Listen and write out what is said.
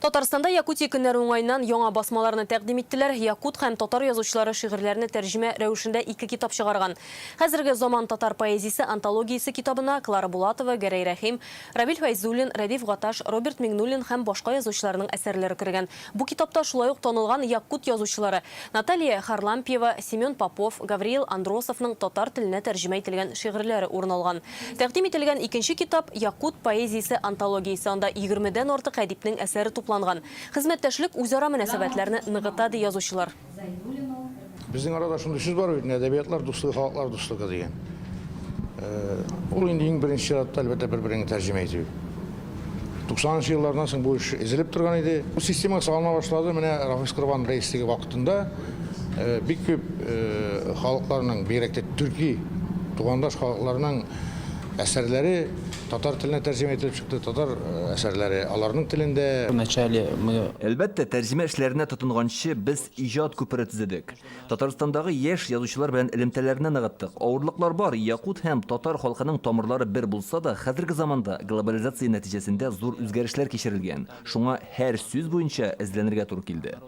Татарстанда Якутия көннәре уңаеннан яңа басмаларны тәкъдим иттеләр. Якут һәм татар язучылары шигырьләрне тәрҗемә рәвешендә ике китап чыгарган. Хәзерге заман татар поэзиясе антологиясе китабына Клара Булатова, Гәрәй Рәхим, Равил Фәйзуллин, Рәдиф Гаташ, Роберт Миңнуллин һәм башка язучыларның әсәрләре кергән. Бу китапта шулай ук танылган якут язучылары Наталья Харлампьева, Семен Попов, Гавриил Андросовның татар теленә тәрҗемә ителгән шигырьләре урын алган. Тәкъдим ителгән икенче китап, Якут поэзиясе антологиясе, анда егермедән артык әдипнең әсәре тупланган. Хезмәттәшлек үзара мөнәсәбәтләрне ныгыта, ди язучылар. Безнең арада шундый сүз бар бит, әдәбиятлар дуслыгы, халыклар дуслыгы дигән. Ул инде иң беренче чиратта, әлбәттә, бер-береңне тәрҗемә итү. 90 нчы еллардан соң бу эш өзелеп торган иде. Бу система салына башлады менә Рафис Корбан рәислеге вакытында. Бик күп халыкларның, бигрәк тә төрки тугандаш халыкларның әсәрләре татар теленә тәрҗемә ителеп чыкты, татар әсәрләре аларның телендә. Вначале мы. Әлбәттә, тәрҗемә эшләренә тотынганчы, без иҗат күпере төзедек. Татарстандагы яшь язучылар белән элемтәләрне ныгыттык. Авырлыклар бар, якут һәм татар халкының тамырлары бер булса да, хәзерге заманда глобализация нәтиҗәсендә зур үзгәрешләр кичерелгән, шуңа һәр сүз буенча эзләнергә туры килде.